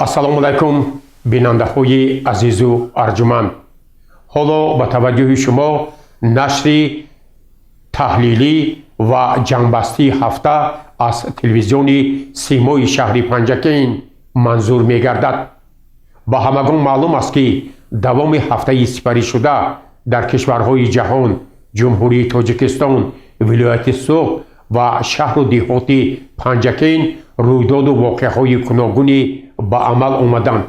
Ассалому алайкум, бинандаҳои азизу арҷуманд. Ҳоло ба таваҷҷӯҳи шумо нашри таҳлилӣ ва ҷамъбастии ҳафта аз телевизиони Симои шаҳри Панҷакент манзур мегардад. Ба ҳамагон маълум аст, ки давоми ҳафтаи сипаришуда дар кишварҳои ҷаҳон, Ҷумҳурии Тоҷикистон, вилояти Суғд ва шаҳру деҳоти Панҷакент рӯйдоду воқеаҳои гуногуне ба амал омаданд,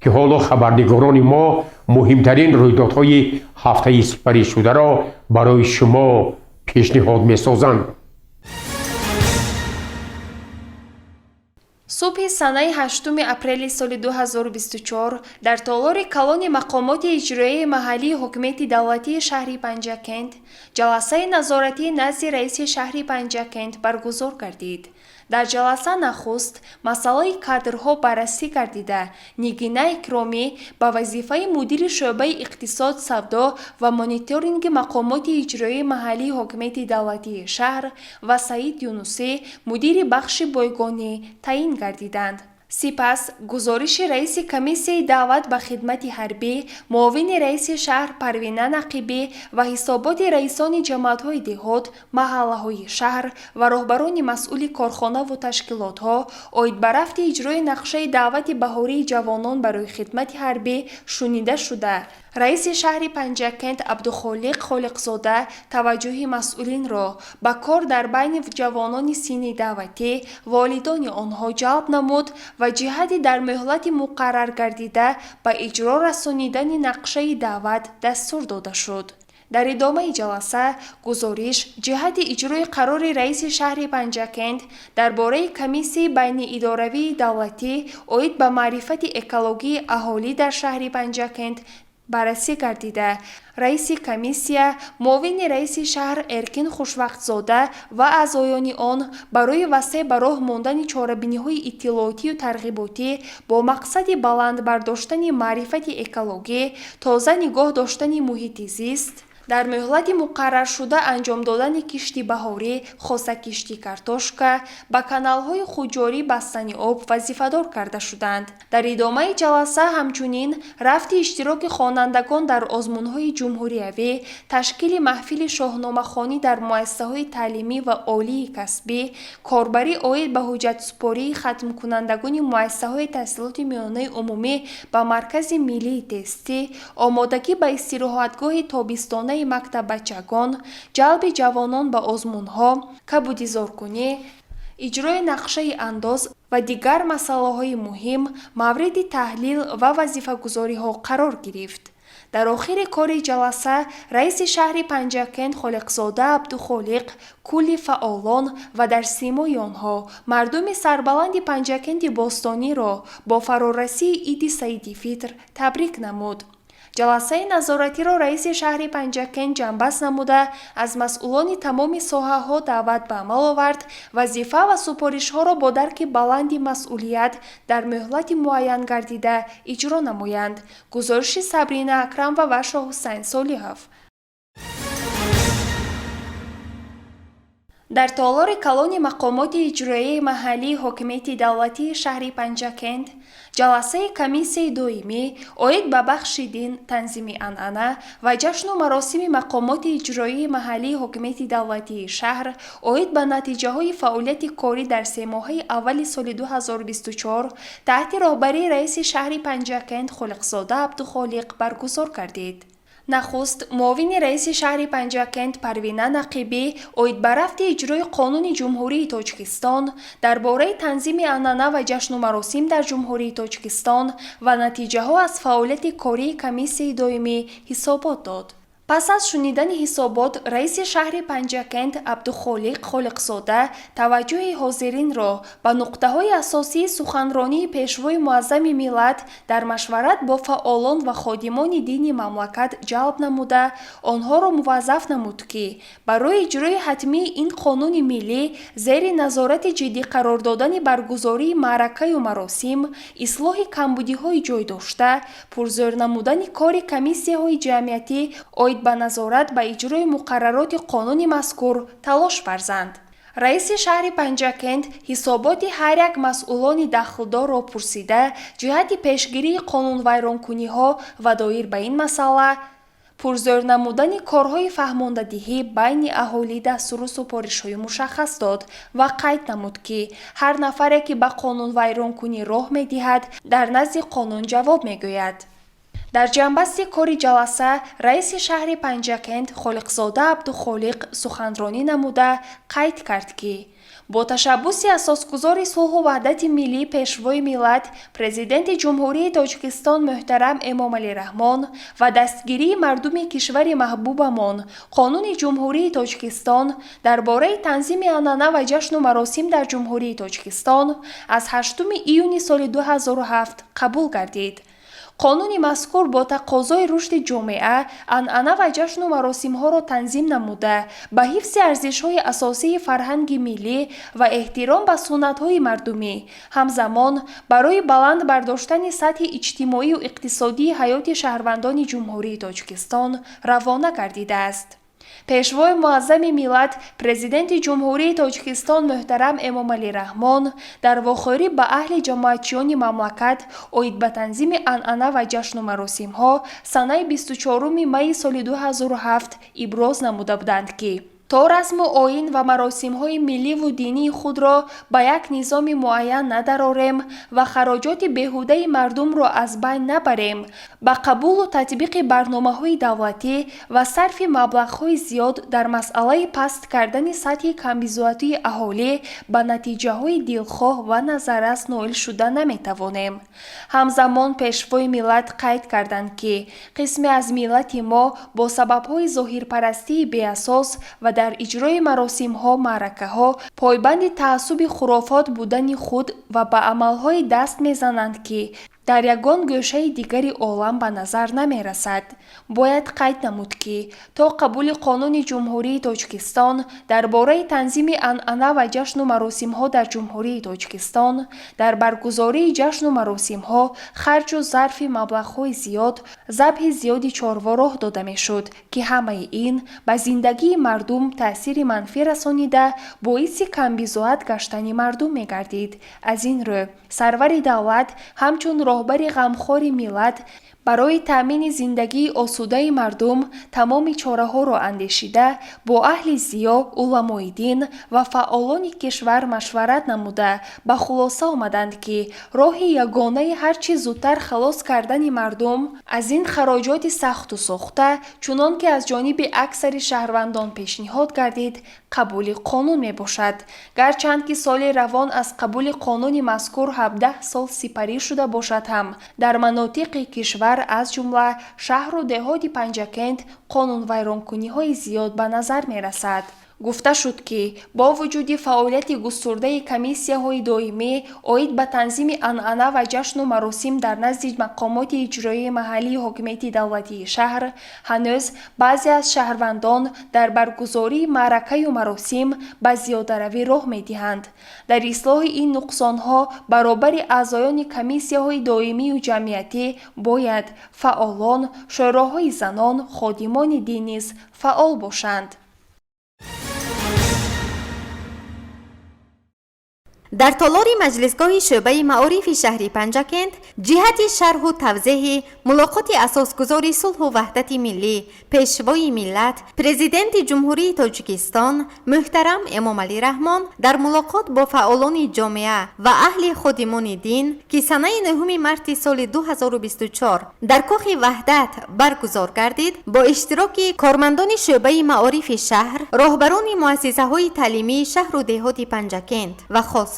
ки ҳоло хабарнигорони мо муҳимтарин рӯйдодҳои ҳафтаи сипаришударо барои шумо пешниҳод месозанд. Субҳи санаи 8 апрели соли 2024 дар толори калони мақомоти иҷроияи маҳаллии ҳокимияти давлатии шаҳри Панҷакент ҷаласаи назоратӣ назди раиси шаҳри Панҷакент баргузор гардид. Дар ҷаласа нахуст масъалаи кадрҳо баррасӣ гардида, Нигина Икромӣ ба вазифаи мудири шӯъбаи иқтисод, савдо ва мониторинги мақомоти иҷроияи маҳаллии ҳокимияти давлатии шаҳр ва Саид Юнусӣ мудири бахши бойгонӣ таъин гардиданд. Сипас гузориши раиси комиссияи даъват ба хидмати ҳарбӣ, муовини раиси шаҳр Парвина Нақибӣ ва ҳисоботи раисони ҷамоатҳои деҳот, маҳаллаҳои шаҳр ва роҳбарони масъули корхонаву ташкилотҳо оид ба рафти иҷрои нақшаи даъвати баҳории ҷавонон барои хидмати ҳарбӣ шунида шуда, раиси шаҳри Панҷакент Абдухолиқ Холиқзода таваҷҷӯҳи масъулинро ба кор дар байни ҷавонони синни даъватӣ, волидони онҳо ҷалб намуд ва ҷиҳати дар муҳлати муқарраргардида ба иҷро расонидани нақшаи даъват дастур дода шуд. Дар идомаи ҷаласа гузориш ҷиҳати иҷрои қарори раиси шаҳри Панҷакент дар бораи комиссияи байниидоравии давлатӣ оид ба маърифати экологии аҳолӣ дар шаҳри Панҷакент баррасӣ гардида, раиси комиссия, муовини раиси шаҳр Эркин Хушвақтзода ва аъзоёни он барои васеъ ба роҳ мондани чорабиниҳои иттилоотию тарғиботӣ бо мақсади баланд бардоштани маърифати экологӣ, тоза нигоҳ доштани муҳити зист, дар муҳлати муқарраршуда анҷом додани кишти баҳорӣ, хоса кишти картошка, ба каналҳои худҷорӣ бастани об вазифадор карда шуданд. Дар идомаи ҷаласа ҳамчунин рафти иштироки хонандагон дар озмунҳои ҷумҳуриявӣ, ташкили маҳфили шоҳномахонӣ дар муассисаҳои таълимӣ ва олии касбӣ, корбарӣ оид ба ҳуҷҷатсупории хатмкунандагони муассисаҳои таҳсилоти миёнаи умумӣ ба Маркази миллии тестӣ, омодагӣ ба истироҳатгоҳи тобистонаи мактаббачагон, ҷалби ҷавонон ба озмунҳо, кабудизоркунӣ, иҷрои нақшаи андоз ва дигар масъалаҳои муҳим мавриди таҳлил ва вазифагузориҳо қарор гирифт. Дар охири кори ҷаласа раиси шаҳри Панҷакент Холиқзода Абдухолиқ кулли фаъолон ва дар симои онҳо мардуми сарбаланди Панҷакенти бостониро бо фарорасии Иди Саиди Фитр табрик намуд. Ҷаласаи назоратиро раиси шаҳри Панҷакент ҷамъбаст намуда, аз масъулони тамоми соҳаҳо даъват ба амал овард вазифа ва супоришҳоро бо дарки баланди масъулият дар муҳлати муайянгардида иҷро намоянд. Гузориши Сабрина Акрамова ва Шоҳҳусайн Солиҳов. Дар толори калони мақомоти иҷроияи маҳаллии ҳокимияти давлатии шаҳри Панҷакент ҷаласаи комиссияи доимӣ оид ба бахши дин, танзими анъана ва ҷашну маросими мақомоти иҷроияи маҳаллии ҳокимияти давлатии шаҳр оид ба натиҷаҳои фаъолияти корӣ дар семоҳаи аввали соли 2024 таҳти роҳбарии раиси шаҳри Панҷакент Холиқзода Абдухолиқ баргузор гардид. Нахуст муовини раиси шаҳри Панҷакент Парвина Нақибӣ оид ба рафти иҷрои Қонуни Ҷумҳурии Тоҷикистон дар бораи танзими анъана ва ҷашну маросим дар Ҷумҳурии Тоҷикистон ва натиҷаҳо аз фаъолияти кории комиссияи доимӣ ҳисобот дод. Пас аз шунидани ҳисобот раиси шаҳри Панҷакент Абдухолиқ Холиқзода таваҷҷӯҳи ҳозиринро ба нуқтаҳои асосии суханронии Пешвои муаззами миллат дар машварат бо фаъолон ва ходимони дини мамлакат ҷалб намуда, онҳоро муваззаф намуд, ки барои иҷрои ҳатмии ин қонуни миллӣ зери назорати ҷиддӣ қарор додани баргузории маъракаю маросим, ислоҳи камбудиҳои ҷой дошта, пурзӯр намудани кори комиссияҳои ҷамъиятӣ оид ба назорат ба иҷрои муқаррароти қонуни мазкур талош варзанд. Раиси шаҳри Панҷакент ҳисоботи ҳар як масъулони дахлдорро пурсида, ҷиҳати пешгирии қонунвайронкуниҳо ва доир ба ин масъала пурзӯр намудани корҳои фаҳмондадиҳӣ байни аҳолӣ дастуру супоришҳои мушаххас дод ва қайд намуд, ки ҳар нафаре, ки ба қонунвайронкунӣ роҳ медиҳад, дар назди қонун ҷавоб мегӯяд. Дар ҷамъбасти кори ҷаласа раиси шаҳри Панҷакент Холиқзода Абдухолиқ суханронӣ намуда қайд кард, ки бо ташаббуси асосгузори сулҳу ваҳдати миллӣ, Пешвои миллат, Президенти Ҷумҳурии Тоҷикистон муҳтарам Эмомалӣ Раҳмон ва дастгирии мардуми кишвари маҳбубамон Қонуни Ҷумҳурии Тоҷикистон дар бораи танзими анъана ва ҷашну маросим дар Ҷумҳурии Тоҷикистон аз 8 июни соли 2007 қабул гардид. Қонуни мазкур бо тақозои рушди ҷомеа анъана ва ҷашну маросимҳоро танзим намуда, ба ҳифзи арзишҳои асосии фарҳанги миллӣ ва эҳтиром ба суннатҳои мардумӣ, ҳамзамон барои баланд бардоштани сатҳи иҷтимоию иқтисодии ҳаёти шаҳрвандони Ҷумҳурии Тоҷикистон равона гардидааст. Пешвои муаззами миллат, Президенти Ҷумҳурии Тоҷикистон муҳтарам Эмомалӣ Раҳмон дар вохӯрӣ ба аҳли ҷамоатчиёни мамлакат оид ба танзими анъана ва ҷашну маросимҳо санаи 24 майи соли 2007 иброз намуда буданд, ки то расму оин ва маросимҳои милливу динии худро ба як низоми муайян надарорем ва хароҷоти беҳудаи мардумро аз байн набарем, ба қабулу татбиқи барномаҳои давлатӣ ва сарфи маблағҳои зиёд дар масъалаи паст кардани сатҳи камбизоатии аҳолӣ ба натиҷаҳои дилхоҳ ва назаррас ноил шуда наметавонем. Ҳамзамон Пешвои миллат қайд карданд, ки қисме аз миллати мо бо сабабҳои зоҳирпарастии беасос ва дар иҷрои маросимҳо, маъракаҳо пойбанди таассуби хурофот будани худ ва ба амалҳое даст мезананд, ки дар ягон гӯшаи дигари олам ба назар намерасад. Бояд қайд намуд, ки то қабули Қонуни Ҷумҳурии Тоҷикистон дар бораи танзими анъана ва ҷашну маросимҳо дар Ҷумҳурии Тоҷикистон дар баргузории ҷашну маросимҳо харҷу зарфи маблағҳои зиёд, забҳи зиёди чорво роҳ дода мешуд, ки ҳамаи ин ба зиндагии мардум таъсири манфӣ расонида, боиси камбизоат гаштани мардум мегардид. Аз ин рӯ сарвари давлат ҳамчун роҳбари ғамхори миллат барои таъмини зиндагии осудаи мардум тамоми чораҳоро андешида, бо аҳли зиё, уламои дин ва фаъолони кишвар машварат намуда, ба хулоса омаданд, ки роҳи ягонаи ҳар чӣ зудтар халос кардани мардум аз ин хароҷоти сахту сохта, чунон ки аз ҷониби аксари шаҳрвандон пешниҳод гардид, қабули қонун мебошад. Гарчанд ки соли равон аз қабули қонуни мазкур 17 сол сипарӣ шуда бошад ҳам, дар манотиқи кишвар, аз ҷумла шаҳру деҳоти Панҷакент, қонунвайронкуниҳои зиёд ба назар мерасад. Гуфта шуд, ки бо вуҷуди фаъолияти густурдаи комиссияҳои доимӣ оид ба танзими анъана ва ҷашну маросим дар назди мақомоти иҷроияи маҳаллии ҳокимияти давлатии шаҳр, ҳанӯз баъзе аз шаҳрвандон дар баргузории маъракаю маросим ба зиёдаравӣ роҳ медиҳанд. Дар ислоҳи ин нуқсонҳо баробари аъзоёни комиссияҳои доимию ҷамъиятӣ бояд фаъолон, шӯроҳои занон, ходимони дин низ фаъол бошанд. Дар толори маҷлисгоҳи шӯъбаи маорифи шаҳри Панҷакент ҷиҳати шарҳу тавзеҳи мулоқоти асосгузори сулҳу ваҳдати миллӣ, Пешвои миллат, Президенти Ҷумҳурии Тоҷикистон муҳтарам Эмомалӣ Раҳмон дар мулоқот бо фаъолони ҷомеа ва аҳли ходимони дин, ки санаи 9 марти соли 2024 дар Кохи Ваҳдат баргузор гардид, бо иштироки кормандони шӯъбаи маорифи шаҳр, роҳбарони муассисаҳои таълимии шаҳру деҳоти Панҷакент ва хоса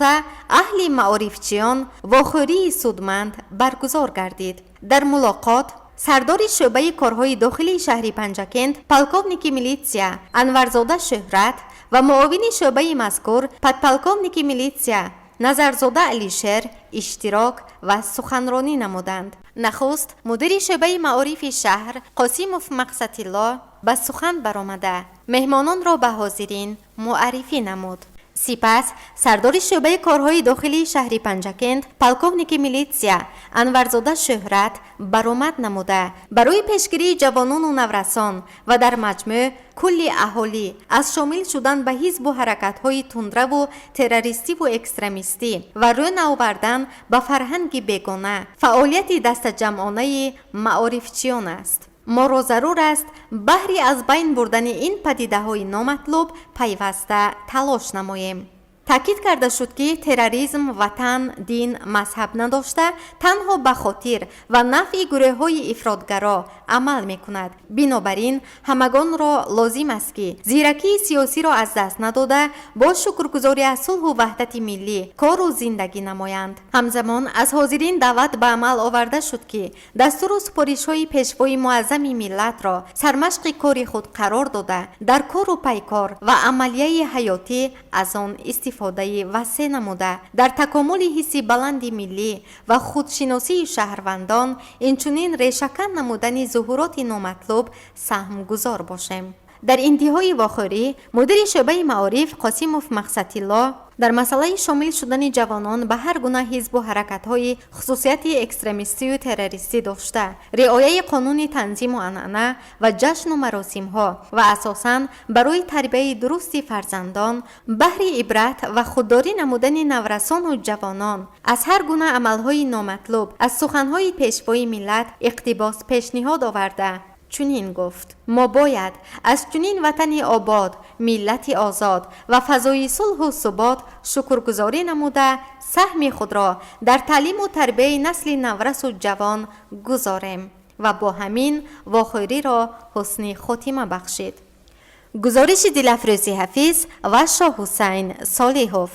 аҳли маорифчиён вохӯрии судманд баргузор гардид. Дар мулоқот сардори шӯъбаи корҳои дохилии шаҳри Панҷакент полковники милитсия Анварзода Шӯҳрат ва муовини шӯъбаи мазкур подполковники милитсия Назарзода Алишер иштирок ва суханронӣ намуданд. Нахуст мудири шӯъбаи маорифи шаҳр Қосимов Мақсатилло ба сухан баромада, меҳмононро ба ҳозирин муаррифӣ намуд. Сипас сардори шӯъбаи корҳои дохилии шаҳри Панҷакент, полковники милитсия Анварзода Шӯҳрат баромад намуда, барои пешгирии ҷавонону наврасон ва дар маҷмӯъ кулли аҳолӣ аз шомил шудан ба ҳизбу ҳаракатҳои тундраву террористиву экстремистӣ ва рӯ наовардан ба фарҳанги бегона фаъолияти дастаҷамъонаи маорифчиён аст. Моро зарур аст баҳри аз байн бурдани ин падидаҳои номатлуб пайваста талош намоем. Таъкид карда шуд, ки терроризм ватан, дин, мазҳаб надошта, танҳо ба хотир ва нафъи гурӯҳҳои ифротгаро амал мекунад. Бинобар ин ҳамагонро лозим аст, ки зиракии сиёсиро аз даст надода, бо шукргузорӣ аз сулҳу ваҳдати миллӣ кору зиндагӣ намоянд. Ҳамзамон аз ҳозирин даъват ба амал оварда шуд, ки дастуру супоришҳои Пешвои муаззами миллатро сармашқи кори худ қарор дода, дар кору пайкор ва амалияи ҳаётӣ аз он истифодаи васеъ намуда, дар такомули ҳисси баланди миллӣ ва худшиносии шаҳрвандон, инчунин решакан намудани зуҳуроти номатлуб саҳмгузор бошем. Дар интиҳои вохӯрӣ мудири шӯъбаи маориф Қосимов Мақсадтилло дар масъалаи шомил шудани ҷавонон ба ҳар гуна ҳизбу ҳаракатҳои хусусияти экстремистию террористӣ дошта, риояи қонуни танзиму анъана ва ҷашну маросимҳо ва асосан барои тарбияи дурусти фарзандон, баҳри ибрат ва худдорӣ намудани наврасону ҷавонон аз ҳар гуна амалҳои номатлуб аз суханҳои Пешвои миллат иқтибос пешниҳод оварда, чунин гуфт: «Мо бояд аз чунин ватани обод, миллати озод ва фазои сулҳу субот шукргузорӣ намуда, саҳми худро дар таълиму тарбияи насли наврасу ҷавон гузорем» ва бо ҳамин вохӯриро ҳусни хотима бахшид. Гузориши Дилафрӯзи Ҳафиз ва Шоҳҳусайн Солиҳов.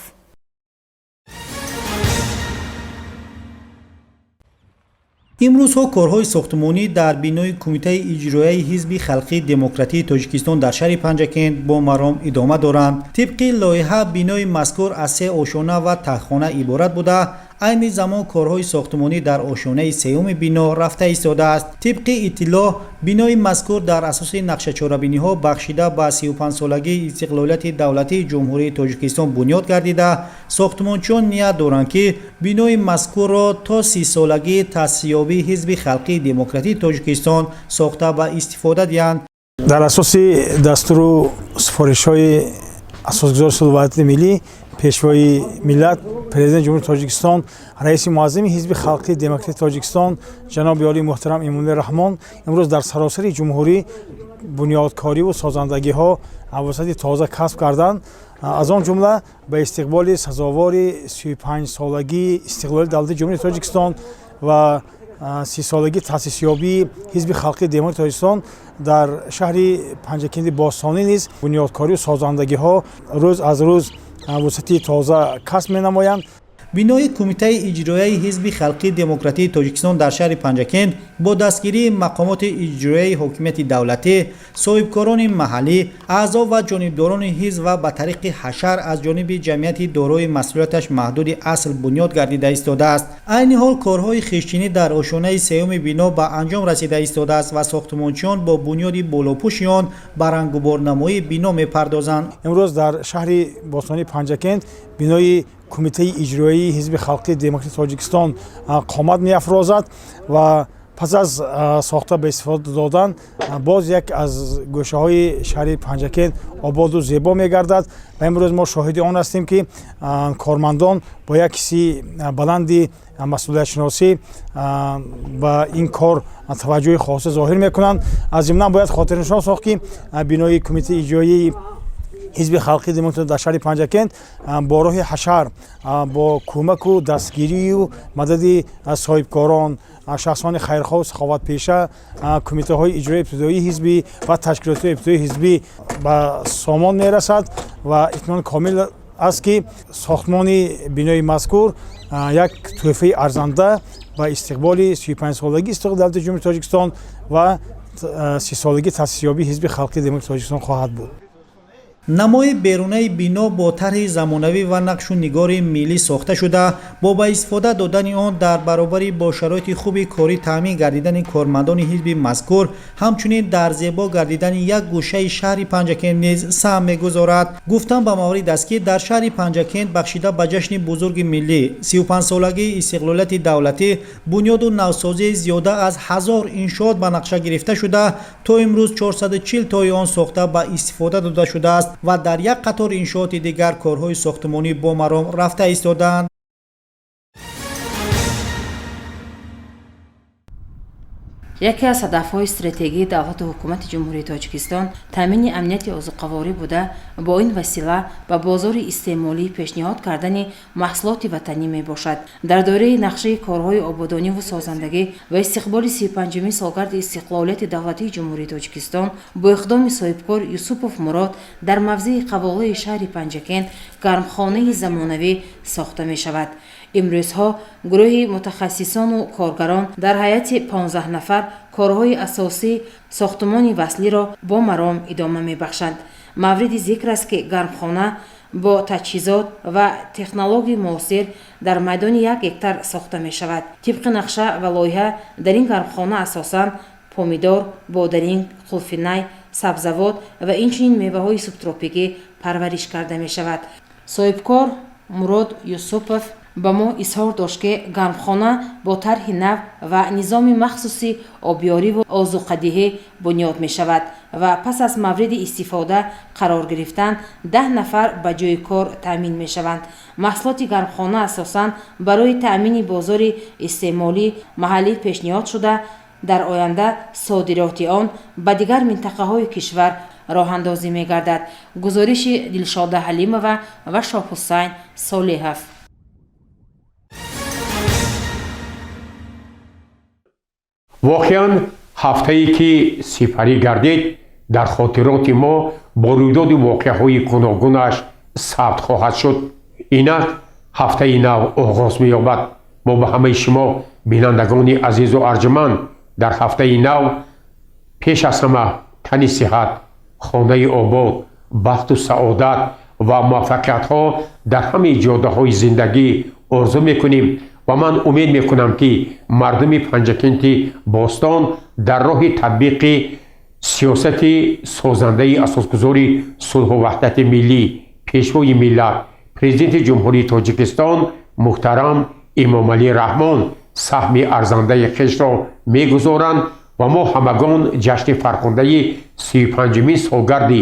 Имрӯзҳо корҳои сохтмонӣ дар бинои Кумитаи иҷроияи Ҳизби халқии демократии Тоҷикистон дар шаҳри Панҷакент бо маром идома доранд. Тибқи лоиҳа, бинои мазкур аз се ошёна ва таҳхона иборат буда, айни замон корҳои сохтмонӣ дар ошёнаи сеюми бино рафта истодааст. Тибқи иттилоъ, бинои мазкур дар асоси нақшачорабиниҳо бахшида ба 35-солагии истиқлолияти давлатии Ҷумҳурии Тоҷикистон бунёд гардида, сохтмончиён ният доранд, ки бинои мазкурро то 30-солагии таъсисёбии Ҳизби халқии демократии Тоҷикистон сохта ба истифода диҳанд. Дар асоси дастуру супоришҳои Асосгузори сулҳу ваҳдати миллӣ, Пешвои миллат, Президенти Ҷумҳурии Тоҷикистон, Раиси муаззами Ҳизби халқии демократии Тоҷикистон ҷаноби олии муҳтарам Эмомалӣ Раҳмон, имрӯз дар саросари ҷумҳурӣ бунёдкориву созандагиҳо вусъати тоза касб карданд. Аз он ҷумла ба истиқболи сазовори 35-солагии истиқлоли давлати Ҷумҳурии Тоҷикистон ва 30-солагии таъсисёбии Ҳизби халқии демократии Тоҷикистон дар шаҳри Панҷакенди бостонӣ низ бунёдкорию созандагиҳо рӯз аз рӯз вусъати тоза касб менамоянд. Бинои Кумитаи иҷроияи Ҳизби халқии демократии Тоҷикистон дар шаҳри Панҷакент бо дастгирии мақомоти иҷроияи ҳокимияти давлатӣ, соҳибкорони маҳаллӣ, аъзо ва ҷонибдорони ҳизб ва ба тариқи ҳашар аз ҷониби ҷамъияти дорои масъулияташ маҳдуди «Асл» бунёд гардида истодааст. Айни ҳол корҳои хиштчинӣ дар ошёнаи сеюми бино ба анҷом расида истодааст ва сохтмончиён бо бунёди болопӯши он ба рангуборнамоии бино мепардозанд. Имрӯз дар шаҳри бостонии Панҷакент бинои Кумитаи иҷроияи Ҳизби халқии демократии Тоҷикистон қомат меафрозад ва пас аз сохта ба истифода додан боз як аз гӯшаҳои шаҳри Панҷакент ободу зебо мегардад. Ва имрӯз мо шоҳиди он ҳастем, ки кормандон бо як ҳисси баланди масъулиятшиносӣ ба ин кор таваҷҷӯҳи хоса зоҳир мекунанд. Аз ҷумла бояд хотирнишон сохт, ки бинои Кумитаи иҷроияи Ҳизби халқии демократӣ дар шаҳри Панҷакент бо роҳи ҳашар, бо кӯмаку дастгирию мадади соҳибкорон, шахсони хайрхоҳу саховатпеша, кумитаҳои иҷроии ибтидоии ҳизбӣ ва ташкилотҳои ибтидоии ҳизбӣ ба сомон мерасад ва итминони комил аст, ки сохтмони бинои мазкур як тӯҳфаи арзанда ба истиқболи 35-солагии истиқлоли давлати Ҷумҳурии Тоҷикистон ва 30-солагии таъсисёбии Ҳизби халқии демократии Тоҷикистон хоҳад буд. Намои берунаи бино бо тарҳи замонавӣ ва нақшу нигори миллӣ сохта шуда, бо ба истифода додани он дар баробари бо шароити хуби корӣ таъмин гардидани кормандони ҳизби мазкур, ҳамчунин дар зебо гардидани як гӯшаи шаҳри Панҷакент низ саҳм мегузорад. Гуфтан ба маврид аст, ки дар шаҳри Панҷакент бахшида ба ҷашни бузурги миллӣ, 35-солагии истиқлолияти давлатӣ, бунёду навсозии зиёда аз 1000 иншоот ба нақша гирифта шуда, то имрӯз 440 тои он сохта ба истифода дода шудааст ва дар як қатор иншооти дигар корҳои сохтмонӣ бо маром рафта истодаанд. Яке аз ҳадафҳои стратегии давлату ҳукумати Ҷумҳурии Тоҷикистон таъмини амнияти озуқаворӣ буда, бо ин васила ба бозори истеъмолӣ пешниҳод кардани маҳсулоти ватанӣ мебошад. Дар доираи нақшаи корҳои ободониву созандагӣ ва истиқболи 35-умин солгарди истиқлолияти давлатии Ҷумҳурии Тоҷикистон бо иқдоми соҳибкор Юсупов Мурод дар мавзеи Қаволаи шаҳри Панҷакент гармхонаи замонавӣ сохта мешавад. Имрӯзҳо гурӯҳи мутахассисону коргарон дар ҳайати 15 нафар корҳои асосии сохтумони васлиро бо маром идома мебахшанд. Мавриди зикр аст, ки гармхона бо таҷҳизот ва технологияи муосир дар майдони 1 гектар сохта мешавад. Тибқи нақша ва лоиҳа, дар ин гармхона асосан помидор, бодаринг, қулфинай, сабзавот ва инчунин меваҳои субтропикӣ парвариш карда мешавад. Соҳибкор Мурод Юсупов ба мо изҳор дошт, ки гармхона бо тарҳи нав ва низоми махсуси обёриву озуқадиҳӣ бунёд мешавад ва пас аз мавриди истифода қарор гирифтан 10 нафар ба ҷойи кор таъмин мешаванд. Маҳсулоти гармхона асосан барои таъмини бозори истеъмолӣ маҳаллӣ пешниҳод шуда, дар оянда содироти он ба дигар минтақаҳои кишвар роҳандозӣ мегардад. Гузориши Дилшода Ҳалимова ва Шоҳҳусайн Солиҳов. Воқеан, ҳафтае ки сипарӣ гардид, дар хотироти мо бо рӯйдоди воқеаҳои гуногунаш сабт хоҳад шуд. Инак ҳафтаи нав оғоз меёбад. Мо ба ҳамаи шумо, бинандагони азизу арҷуманд, дар ҳафтаи нав пеш аз ҳама тани сиҳат, хонаи обод, бахту саодат ва муваффақиятҳо дар ҳамаи ҷодаҳои зиндагӣ орзу мекунем ва ман умед мекунам, ки мардуми Панҷакенти бостон дар роҳи татбиқи сиёсати созандаи асосгузори сулҳу ваҳдати миллӣ, Пешвои миллат, Президенти Ҷумҳурии Тоҷикистон муҳтарам Эмомалӣ Раҳмон саҳми арзандаи хешро мегузоранд ва мо ҳамагон ҷашни фархундаи 35-умин солгарди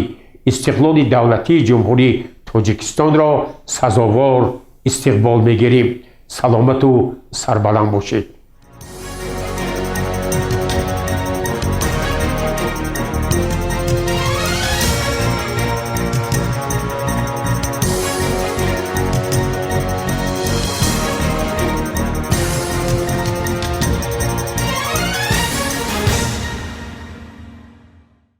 истиқлоли давлатии Ҷумҳурии Тоҷикистонро сазовор истиқбол мегирем. Саломату сарбаланд бошед.